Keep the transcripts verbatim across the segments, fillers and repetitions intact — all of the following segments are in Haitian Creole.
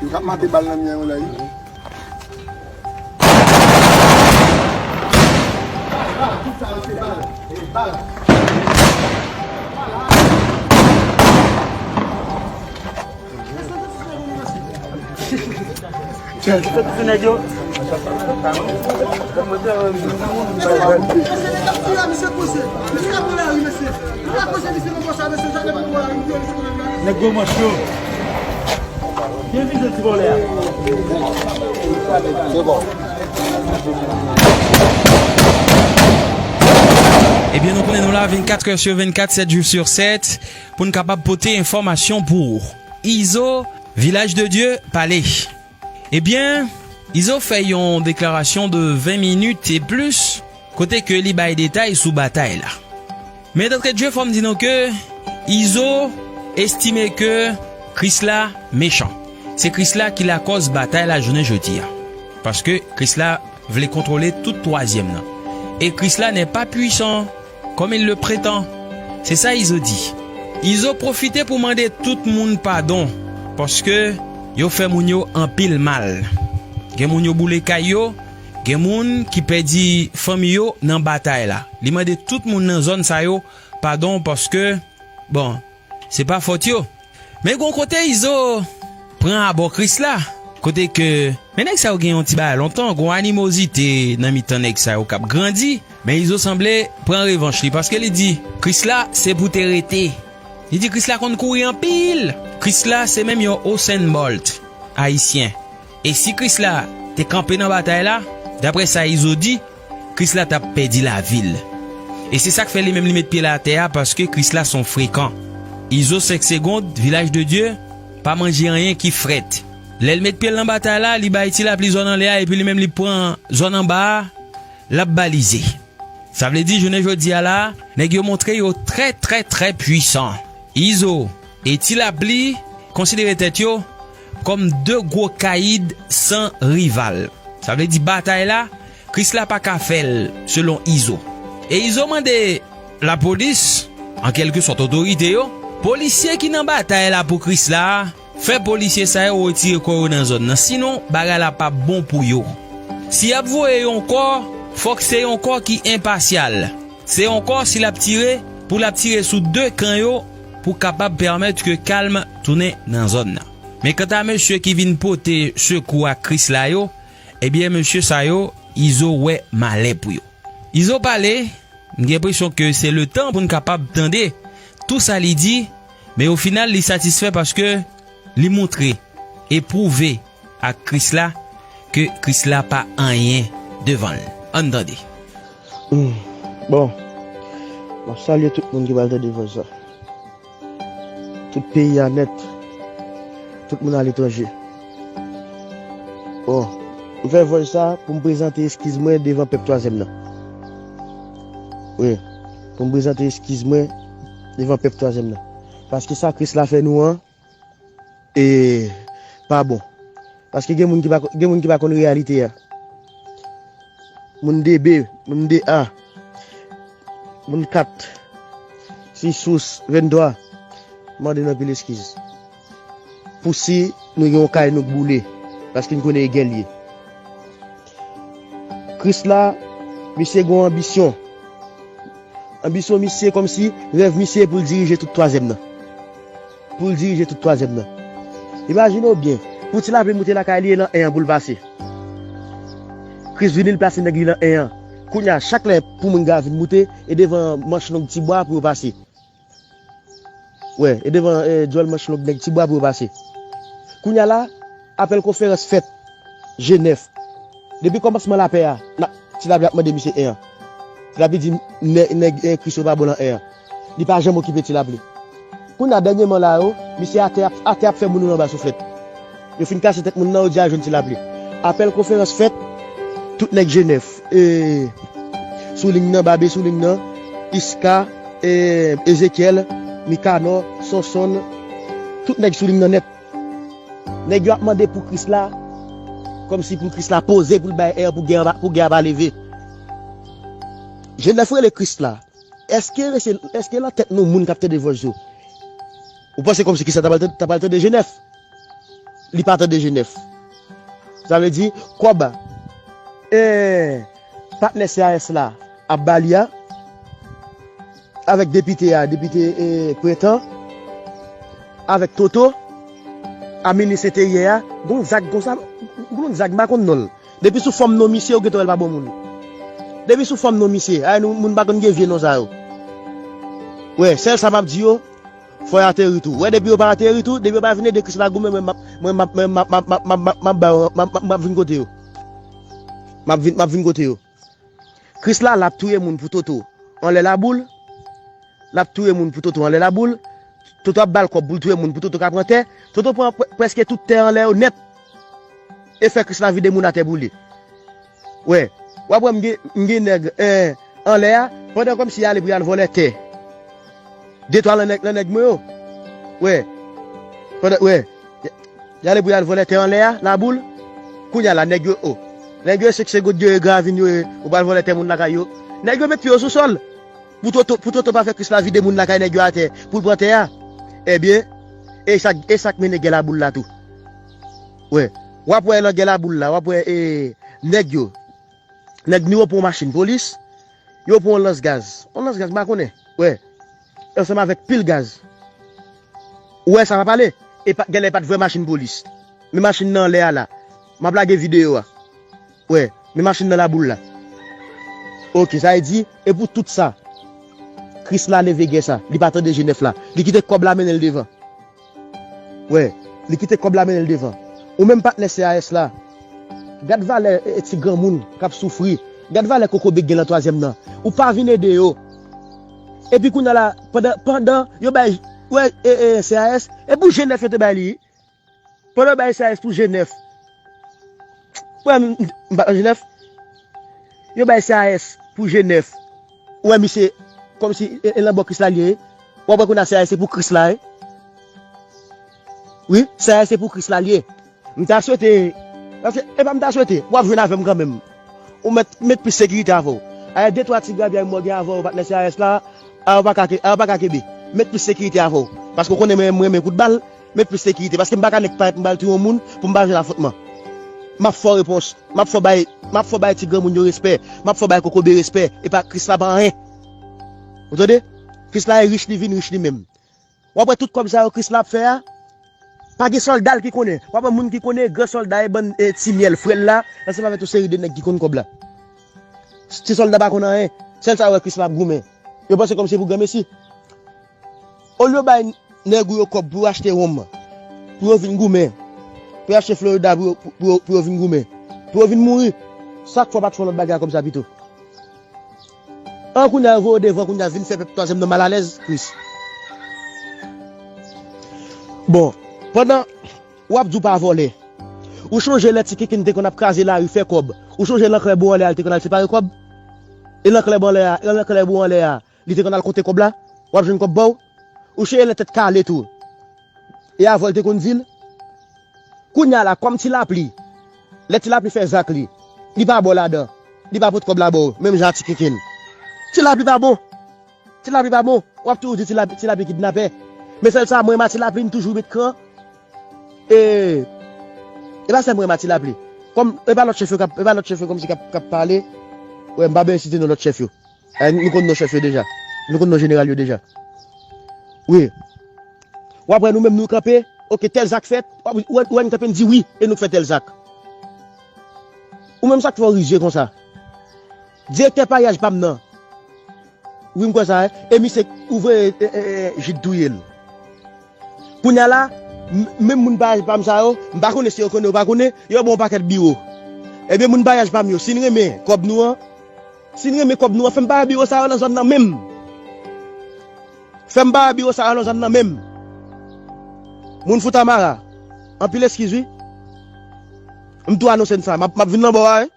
Yo k ap mate bal nan myen yo la wi. Nèg gwo manch yo. Byen vize ti vòlè a. Se bon. Ebyen, nou konnen nou la vennkat è sou vennkat, sèt jou sou sèt, pou n kapab pote enfòmasyon pou ou. Izo, Vilaj de Dye, pale. Ebyen, Izo fè yon deklarasyon de ven minit e plis, kote ke li bay detay sou batay la. Men, d'entrée de jeu, fò m di nou ke Izo estime ke Krisla mechan. Se Krisla ki lakòz batay la jounen jodi a. Paske Krisla vle kontwole tout twazyèm nan. Et Krisla n'est pas puissant, comme il le prétend. Se sa Izo di. Izo pwofite pou mande tout moun padon, paske yo fè moun yo anpil mal. Gen moun yo boule kay yo, gen moun ki pèdi fanmi yo nan batay la. Li mande tout moun nan zòn sa yo padon paske, bon, se pa fòt yo. Men gon kote Izo pran abò Krisla, kote ke, men nèg sa yo gen yon ti bagay lontan, gon animozite nan mitan nèg sa yo k ap grandi, men Izo sanble pran revanch li, paske li di, Krisla se pou te rete. Li di Krisla konn kouri anpil. Krisla se menm yon Usain Bolt ayisyen. E si Krisla te kanpe nan batay la, daprè sa Izo di, Krisla t ap pèdi lavi l. E se sa k fè li menm li met pye l atè a, paske Krisla se yon frekan. Izo senk segonn, Vilaj de Dye, pa manje anyen ki frèt. Lè l met pye l nan batay la, li bay Ti Lapli zòn anlè a, epi li menm li pran zòn anba a, l ap balize. Sa vle di, jounen jodi a la, nèg yo montre yo trè, trè, trè pwisan. Izo e Ti Lapli konsidere tèt yo kòm de gwo kayid san rival. Sa vle di batay la, Krisla pa ka fè l, selon Izo. E Izo mande lapolis, an kèlke sòt otorite yo, polisye ki nan batay la pou Krisla a, fè polisye sa yo retire kò yo nan zòn nan, sinon bagay la p ap bon pou yo. Si y ap voye yon kò, fòk se yon kò ki enpasyal. Se yon kò, si l ap tire, pou l ap tire sou de kan yo pou kapab pèmèt ke kalm tounen nan zòn nan. Men kanta mesye ki vin pote sekou a Krisla yo, ebyen, mesye sa yo, Izo wè malè pou yo. Izo pale, m gen enpresyon ke se letan pou n kapab tande tou sa li di, men o final, li satisfè paske li montre e pwouve ak Krisla ke Krisla pa anyen devan l. Ann tande. Hmm. Bon, m ap salye tout moun ki pral tande vòs sa. Tout peyi a nèt. Tout moun aletranje. Bon, m fè vòs sa pou m prezante eskiz mwen devan pèp twazyèm nan. Wi, pou m prezante eskiz mwen devan pèp twazyèm nan. Paske sa Krisla fè nou an, e, pa bon. Paske gen moun ki pa, gen moun ki pa konn reyalite a. Moun de B, moun de A, moun kat, sis, sous, venntwa, mande n anpil eskiz. Pou si nou gen yon kay nou k boule, paske n konnen e gè l ye. Krisla, misye gen yon anbisyon. Anbisyon misye kòmsi rèv misye pou l dirije tout twazyèm nan. Pou l dirije tout twazyèm nan. Imajine w byen, pou Ti Lapli moute lakay li e nan en an pou l pase. Kris vini, l plase nèg li nan en an. Kounye a, chak lè pou moun gra vin moute, e devan manch long Ti Bwa pou yo pase. Wè, e devan, e, djòl manch long nèg Ti Bwa pou yo pase. Kounye a la, apèl konferans fèt, Jenèf. Depi kòmansman lapè a, n ap, Ti Lapli ap mande misye en an. Ti Lapli di nè-, nèg, e, Kris yo pa bon nan en an. Li pa janm okipe Ti Lapli. Kounye a, dènyèman la yo, misye atè ap, atè ap fè moun yo anba souflèt. Yo fin kase tèt moun nan, yo di al jwenn Ti Lapli. Apèl konferans fèt, tout nèg Jenèf, e, sou liy nan, Babe sou liy nan, Iska, e, Ezekyèl, Mikanò, Sonsonn, tout nèg sou liy nan nèt. Nèg yo ap mande pou Krisla, kòmsi pou Krisla poze, pou l bay èr, pou gè a pa, pou gè a pa leve. Jenèf rele Krisla. Èske, èske nan tèt nou moun k ap tande vòs yo, ou panse kòmsi Krisla ta pral tande, ta pral tande Jenèf? li pa tande G nèf. Sa vle di, kòb, eh, patnè C A S la ap ba li a, avèk depite a, depite, eh, Prentan, avèk Toto, a minis enteryè a, gon zag konsa, gon zag, m pa konn non l. Depi sou fòm non misye, ou gentan wè l pa bon moun. Depi sou fòm non misye, ay, nou, moun pa konn gen vye non sa yo. Wè, sèl sa m ap di yo, fò y ateri tou. Wè, depi yo pa ateri tou, depi yo pa vin ede Krisla goumen, mwen, m ap, mwen, m ap, mwen, m ap, m ap, m ap, m ap, m ap ba yo, m ap, m ap, m ap vin kote yo. M ap vin, m ap vin kote yo. Krisla, l ap touye moun pou Toto anlè laboul. L ap touye moun pou Toto anlè laboul. Toto ap ba l kòb pou l touye moun pou Toto ka pran tè. Toto pran pre-, prèske tout tè anlè yo nèt. E fè Krisla vide moun atè pou li. Wè. W ap wè m gen, m gen nèg, eh, anlè a, pandan kòmsi y ale pou y al vòlè tè. De twa lan nèg, lan nèg mwen yo. Wè. Pandan, wè. Y, y ale pou y al vòlè tè anlè a, laboul. Kounye a la, nèg yo, o. Nèg yo, se, se goud yo ye, gravin yo ye, ou pral vòlè tè moun lakay yo. Nèg yo met pye yo sou sòl. Pou Toto, pou Toto pa fè Krisla vide moun lakay nèg yo atè, pou l pran tè a. Ebyen, e sa, e sa k mennen gè laboul la tou. Wè. W ap wè nan gè laboul la, w ap wè, e, nèg yo. Nèg ni yo pran yon machin polis, yo pran yon lans gaz. Yon lans gaz, m pa konnen. Wè. Ansanm avèk pil gaz. Ou wè sa pa pale? E pa, genlè pa t vrè machin polis. Men machin nan anlè a la. M ap lage videyo a. Wè, men machin nan laboul la. Oke, sa vle di, e pou tout sa, Krisla leve gè sa. Li pa tande G nèf la. Li kite kòb la mennen l devan. Wè, li kite kòb la mennen l devan. Ou menm patnè C A S la, gad valè, e, e, ti granmoun k ap soufri. Gad valè kokobe k gen lan twazyèm nan. Ou pa vin ede yo. Epi kounye a la, pandan, pandan yo bay, wè, e, e, C A S, e pou G nèf yo te bay li. Pandan yo bay C A S pou G nèf. Wè, m, m pa nan G nèf. Yo bay C A S pou G nèf. Ou wè misye, kòmsi, e, e lan bò Krisla l ye. W ap wè kounye a C A S se pou Krisla, wi. Wi, C A S se pou Krisla l ye. M ta swete, paske, e pa m ta swete, w ap jwenn avè m kanmenm. Ou mèt met plis sekirite avè w. Ayè, de twa ti grabyay m wè gen avè w, patnè C A S la, a, w pa ka ke-, a, w pa ka kenbe. Met plis sekirite avè w. Paske w konnen mwen, m renmen kout bal, met plis sekirite. Paske m pa ka nèk parèt m pral touye yon moun pou m pa jwenn afwontman. M ap fè w repons. M ap fè w bay, m ap fè w bay ti granmoun yo respè. M ap fè w bay kokobe respè. E pa Krisla pa anyen. Ou tande? Krisla e rich, li vin rich li menm. W ap wè tout kòb sa yo Krisla ap fè a. Pa gen sòlda l ki konnen. W ap wè moun ki konnen, gran sòlda e bann, e, ti myèl frè l la, ansanm avèk yon seri de nèg ki konn kòb la. Ti sòlda pa konn anyen. Sèl sa yo wè Krisla ap goumen. Yo panse kòmsi pou granmesi. Olye yo bay nèg ou yo kòb pou yo achte wonm, pou yo vin goumen, pou yo achte Florida pou yo, pou, pou yo, pou yo vin goumen, pou yo vin mouri, sa k fè w pa t fè yon lòt bagay a kòb sa pito? An kounye a yo voye w devan, kounye a vin fè pèp twazyèm nan malalèz, Kris. Bon, pandan w ap di w pa vòlè, ou chonje lè Ti Kenken te konn ap kraze lari fè kòb, ou chonje Lanklè Bon Anlè a li te konn al separe kòb? E Lanklè Bon Anlè a, e Lanklè Bon Anlè a, li te konn al konte kòb la? W ap jwenn kòb ba w? Ou chonje lè Tèt Kale tou? E avè w li te konn di l? Kounye a la, kòm Ti Lapli, lè Ti Lapli fè zak li, li pa ba w ladan, li pa pot kòb la ba w, menm jan a Ti Kenken. Ti Lapli pa bon. Ti Lapli pa bon. W ap toujou di Ti Lapli, Ti Lapli kidnapè. Men sèl sa, mwen, m a Ti Lapli, m toujou met kran. E, e pa sèl mwen, m a Ti Lapli. Kòm, e pa lòt chèf yo k ap, e pa lòt chèf yo kòmsi k ap, k ap pale. Wè, m pa bezwen site non lòt chèf yo. Eh, nou konn non chèf yo deja. Nou konn non jeneral yo deja. Wi. W ap wè nou menm nou kanpe, oke, tèl zak fèt, w ap, w ap, w ap kanpe n di wi, e nou k fè tèl zak. Ou menm sa k fè w rizye konsa? Direktè paryaj pa m nan. Wi, m kwè sa, e misye ouvre, e, e, e, Jid touye l. Kounye a la, m, menm moun paryaj pa m sa yo, m pa konnen si yo konnen ou pa konnen, yo ba w yon pakèt biwo. Ebyen, moun paryaj pa m yo, si n renmen kòb nou an, si n renmen kòb nou an, fè m pa wè biwo sa yo nan zòn nan menm. Fè m pa wè biwo sa yo nan zòn nan menm. Moun Foutamara, anpil eskiz wi. M tou anonse n sa, m ap, m ap vin nan bò a wi.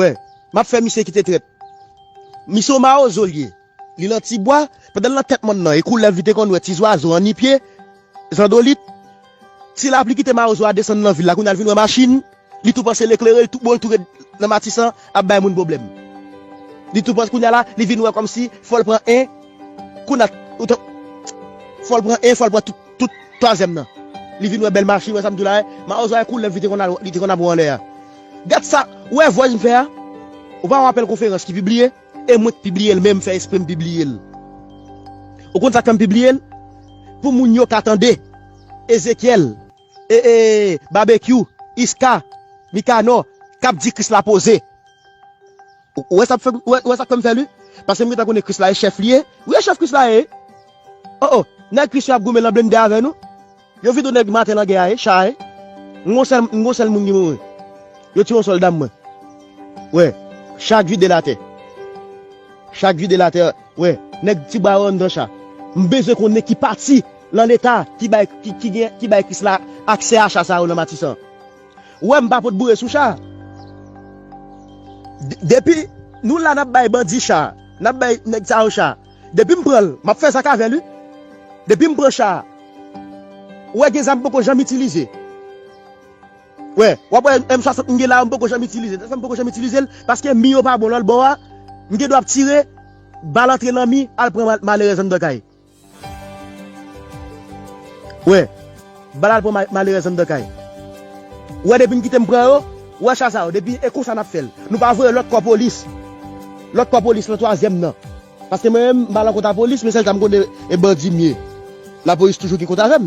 Wè, m ap fè misye kite trèt. Misye yon mawozo l ye. Li nan ti bwa, pandan l nan tèt mòn nan, e koulèv li te konn wè, ti zwazo, annipye, zandolit. Ti Lapli kite mawozo a desann nan vil la, kounye a l vin wè machin, li tou panse l eklere, li tou, bon, l tou ret nan Matisan, ap bay moun pwoblèm. Li tou panse, kounye a la, li vin wè kòmsi, fò l pran en, kounye a, ou t-, fò l pran en, fò l pran tout, tout twazyèm nan. Li vin wè bèl machin, wè sa m di w la, eh. Mawozo a koulè li te konn al, li te konn ap wè anlè a. Gad sa, ou wè voice m fè a? Ou pa wè apèl konferans ki pibliye? E mwen k pibliye l menm, fè espre m pibliye l. Ou konn sa k fè m pibliye l? Pou moun yo ka tande. Ezekyèl, e, e, Babekyou, Iska, Mikanò, k ap di Kris la poze. Ou, ou wè sa k fè, ou wè, ou wè sa k fè m fè l, wi? Paske m gentan konnen Kris la e chèf li ye. Wi, e chèf Kris la ye. Oh, oh, nèg Kris yo ap goumen nan blende avè nou. Yo vide yon nèg maten nan gè a, e, cha, e. M gon sèl, m gon sèl moun ki mouri. Yo tiye yon sòlda m, mwen. Wè, cha k vide l atè. Cha k vide l atè, wè, nèg ti bwa yo anndan cha. M bezwen konnen ki pati nan Leta ki bay, ki, ki gen, ki bay Kris la aksè a cha sa yo nan Matisan. Ou wè, m pa pot boure sou cha. D-, depi nou la, n ap bay bandi cha, n ap bay nèg sa yo cha. Depi m pran l, m ap fè zak avè l, wi. Depi m pran cha, ou wè gen zam m poko janm itilize. Wè, w ap wè M swasant m gen la, m poko janm itilize. Sa m poko janm itilize l, paske mi yo pa bon lòt bò a, m gen dwa ap tire, bal antre nan mi, al pran mal-, malerèz anndan kay. Wè, bal al pran ma-, malerèz anndan kay. Wè, depi m kite m pran yo, wè cha sa yo, depi e konsa n ap fè l. Nou pa voye lòt kò polis. Lòt kò polis nan twazyèm nan. Paske mwen menm, m pa nan kont a polis, men sèl sa m konnen, e bandi m ye. Lapolis toujou gen kont avè m.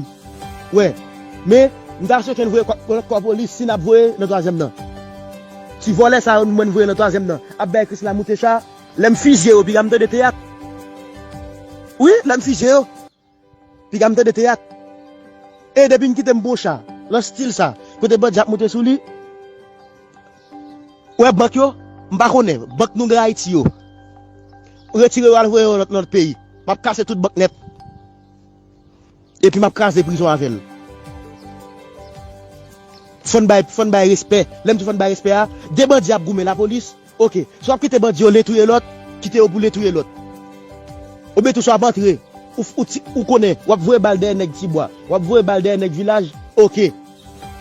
Wè, men, m ta swete n voye kò, lòt kò polis, si n ap voye nan twazyèm nan. Ti vòlè sa yo, mwen n voye nan twazyèm nan. Ap bay Kris la moute cha, lè m fizye yo, piga m tande teyat. Wi, lè m fizye yo. Piga m tande teyat. E depi m kite m bon cha, nan stil sa, kote bandi ap moute sou li, ou wè bank yo, m pa konnen, bank nou gen Ayiti yo. Retire yo al voye yo nan lòt, nan lòt peyi. M ap kase tout bank nèt. Epi m ap kraze prizon avè l. Fò n bay, fò n bay respè. Lè m di fò n bay respè a, de bandi ap goumen lapolis. Oke, si w ap kite bandi yo len touye lòt, kite yo pou len touye lòt. Oubyen tou si w ap antre, ou, ou, ti, ou konnen, w ap voye bal dèyè nèg Tibwa, w ap voye bal dèyè nèg vilaj, oke.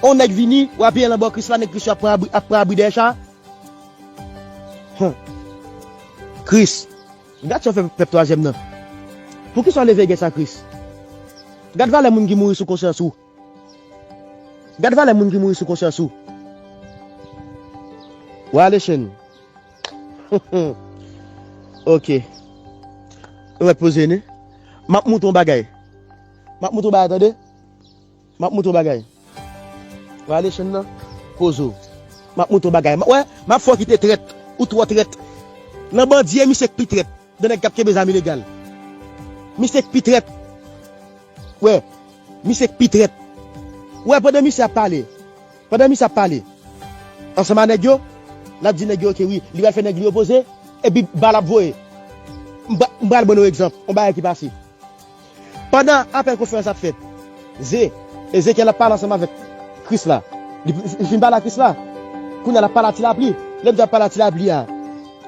On nèg vini, w apiye l anba Kris la, nèg Kris yo ap pran abri, ap pran abri dèyè cha. Hum. Kris, gad sa w fè pèp twazyèm nan. Poukisa w leve gè sa, Kris? Gad valè moun ki mouri sou konsyans ou. Gad valè moun ki mouri sou konsyans ou. Wale chen. Oke. Ou mèt poze, ni. M ap montre w bagay. M ap montre w bagay, tande. M ap montre w bagay. Wale chen nan. Poze w. M ap montre w bagay. M, wè, m ap fè w kite trèt. Ou twò trèt. Nan bandi, e misye k pi trèt. De nèg k ap kenbe zam ilegal. Misye k pi trèt. Wè, misye k pi trèt. Wè, pandan misye ap pale, pandan misye ap pale ansanm a nèg yo, l ap di nèg yo, oke, wi, li pral fè nèg li yo poze, epi bal ap voye. M pra-, m pral ban nou egzanp, yon bagay ki pase. Pandan apèl konferans ap fèt, Ze, Ezekyèl ap pale ansanm avèk Kris la. Li, li fin pale a Kris la. Kounye a l ap pale a ti lapli. Lè m di ap pale a ti lapli a,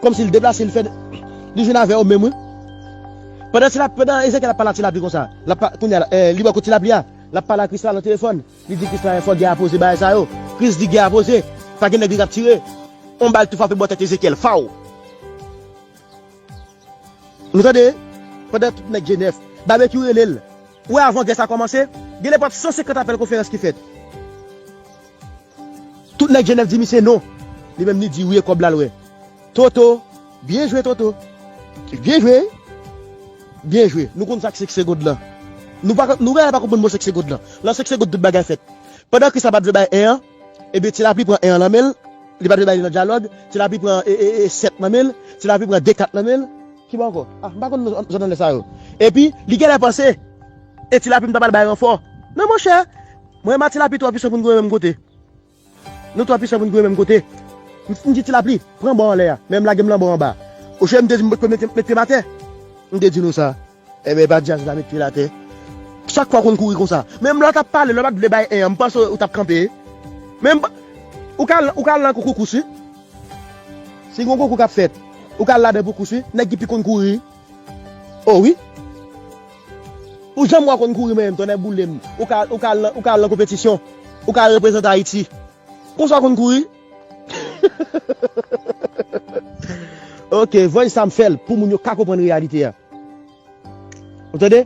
kòmsi l deplase, l fè, li jwenn avè yo menm, wi. Pandan ti lap-, pandan Ezekyèl ap pale a ti lapli konsa, l ap pa-, kounye a, eh, li bò kot ti lapli a, l ap pale a Kris la nan telefòn. Li di Kris la, fò gè a poze bagay sa yo. Kris di gè a poze. Pa gen nèg li t ap tire. On bal tou frape bò tèt Ezekyèl. Faw! Nou tande? Pandan tout nèg Jenèf, Babekyou rele l. Ou wè, avan gè sa kòmanse, gen nenpòt san senkant apèl konferans ki fèt. Tout nèg Jenèf di misye non. Li menm li di wi, e kòb la l wè. Toto, byen jwe, Toto. Byen jwe. Byen jwe. Nou konn sa k senk segond lan. Nou pa, nou genlè pa konprann mo senk segond lan. Nan senk segond tout bagay fèt. Pandan Kris la pa t vle bay en an, ebyen Ti Lapli pran en an nan men l, li pa t vle bay li nan dyalòg, Ti Lapli pran, e, e, e, sèt nan men l, Ti Lapli pran de kat nan men l. Ki bò ankò? Ah, m pa konn zòn anlè sa yo. Epi, li genlè panse, e Ti Lapli m ta pral bay ranfò. Non, monchè, mwen menm a Ti Lapli twò pwisan pou n goumen menm kote. Nou twò pwisan pou n goumen menm kote. M, m di Ti Lapli, pran bò anlè a, men m lage m nan bò anba. Oche m te di m mete, mete m atè. M te di nou sa. Enben, pa di a sa, met pye l atè. Chak fwa w konn kouri konsa. Menm lè w t ap pale, lè w pa t vle bay en an, m panse w t ap kanpe. Menm, ou ka al, ou ka al nan konkou kous, wi. Si gen yon konkou k ap fèt, ou ka al ladan pou kous, wi. Nèg ki pi konn kouri. O wi. Ou janm wè w konn kouri menm, tonnè boule m. Ou ka, ou ka al nan, ou ka al nan konpetisyon. Ou ka al reprezante Ayiti. Konsa w konn kouri. Oke, voice sa m fè l pou moun yo ka konprann reyalite a. Ou tande?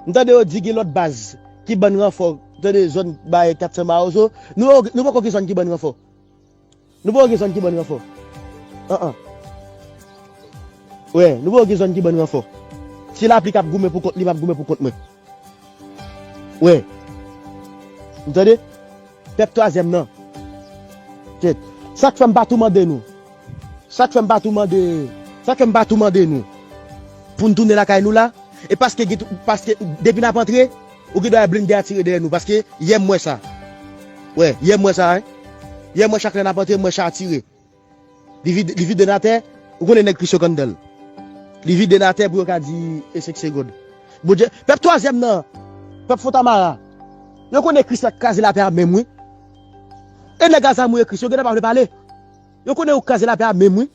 M tande yo di gen lòt baz ki ban n ranfò tande zòn bay kat san Mawozo. Nou, nou poko gen zòn ki ban n ranfò. Nou poko gen zòn ki ban n ranfò. An, an. Wè, nou poko gen zòn ki ban n ranfò. Se lapli k ap goumen pou kont li, m ap goumen pou kont mwen. Wè. Ou tande? Pèp twazyèm nan. Kèt. Sa k fè m pa tou mande nou. Sa k fè m pa tou mande, sa k fè m pa tou mande nou pou n tounen lakay nou la. E paske, gen tou- paske depi n ap antre, ou gen dwa wè blende a tire dèyè nou. Paske yè m wè sa. Wè, yè m wè sa, wi. Yè m wè chak lè n ap antre, m wè cha a tire. Li vide, li vide n atè, ou konnen nèg Chris yo k anndan l. Li vide n atè pou yo ka di e senk segonn. Bondye, pèp twazyèm nan, pèp Fontamara, yo konnen Chris la k kraze lapè a menm, wi. E nèg a zam ou e Chris, yo gentan pa vle pale. Yo konnen ou kraze lapè a menm, wi.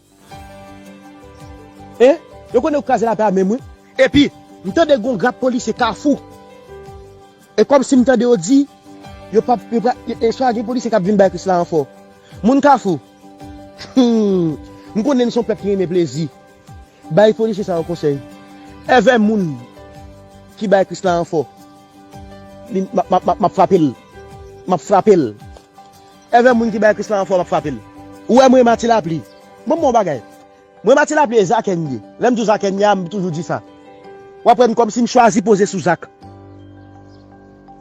Hein? Yo konnen ou kraze lapè a menm, wi. Epi, m tande gon grap polisye Kafou. E kòmsi m tande yo di, yo p ap, yo pa, e, e swa gen polisye k ap vin bay Chris la ranfò. Moun Kafou, hmm, m konnen n se yon pèp ki renmen plezi. Bay polisye sa yo konsèy. Èvè moun ki bay Chris la ranfò, li, m ap, m ap, m ap, m ap frape l. M ap frape l. Èvè moun ki bay Chris la ranfò, m ap frape l. Ou wè mwen Mati Lapli. Mwen, m yon bagay. Mwen Mati Lapli e Zakèn ye. Lè m di w Zakèn ye a, m toujou di sa. W ap wè m kòmsi m chwazi poze sou Zak.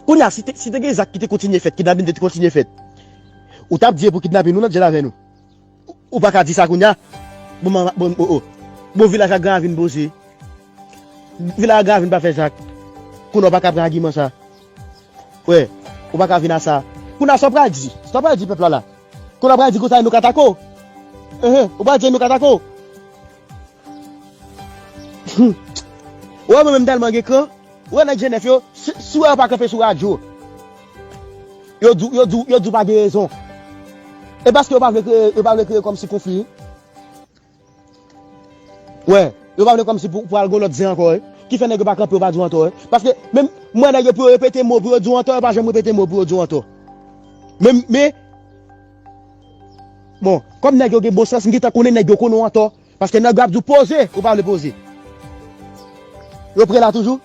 Kounye a, si te, si te gen Zak ki te kontinye fèt, kidnapin te kontinye fèt, ou t ap di e pou kidnapin ou nan djèl avè nou. Ou, ou pa ka di sa kounye a. Bon, man, bon, oh, oh. Bon, vilaj ak Gran Ravin poze. Vilaj ak Gran Ravin pa fè Zak. Kounye a ou pa ka pran agiman sa. Wè, ou pa ka vin a sa. Kounye a sa w pral di. Sa w pral di pèp la la. Kounye a w pral di konsa nou ka tako. Enhen, ou pral di nou ka tako. Ou wè mwen menm tèlman gen kran. Ou wè nèg Jenèf yo, si, si w wè yo pa kanpe sou radyo. Yo di w, yo di w, yo di w pa gen rezon. E paske yo pa vle kreye, yo pa vle kreye kòmsi konfli. Wè, yo pa vle kòmsi pou, pou al gon lòt zen ankò, wi. Ki fè nèg yo pa kanpe, yo pa di w antò, wi. Paske, menm, mwen nèg yo pou yo repete mo, pou yo di w antò, yo pa janm repete mo pou yo di w antò. Men, men, bon, kòm nèg yo gen bon sans, m gentan konnen nèg yo konnen w antò. Paske nèg yo ap di w poze, ou pa vle poze. Yo pre la toujou?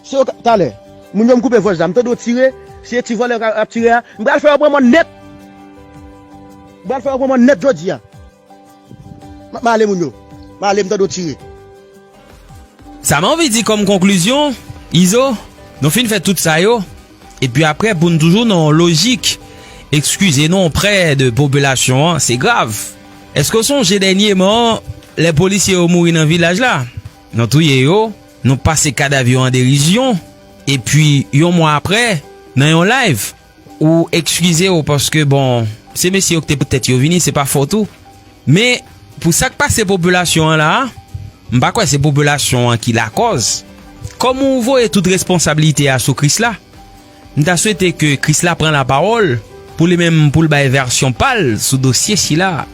Se yo ka, talè, moun yo m koupe vòj la, m tande w tire, se ti vòlè yo ka, ap tire a, m pral fè yo pran mòn nèt. M pral fè yo pran mòn nèt jodi a. M ap male moun yo. M ale, m tande w tire. Sa m anvi di kòm konklizyon, Izo, nou fin fè tout sa yo, epi apre pou n toujou nan yon lojik, eskize nou, prè de popilasyon an, se grav. Èske w sonje dènyèman, lè polisye yo mouri nan vilaj la? Nou touye yo, nou pase kadav yo an derizyon, epi yon mwa apre, nan yon live, ou eskize w paske, bon, se mesye yo ki te pou tèt yo vini, se pa fòt ou. Men, pou sa k pase popilasyon an la a, m pa kwè se popilasyon an ki lakòz. Kòm ou voye tout responsablite a sou Krisla, m ta swete ke Krisla pran lapawòl pou li menm pou l bay vèsyon pa l sou dosye sila.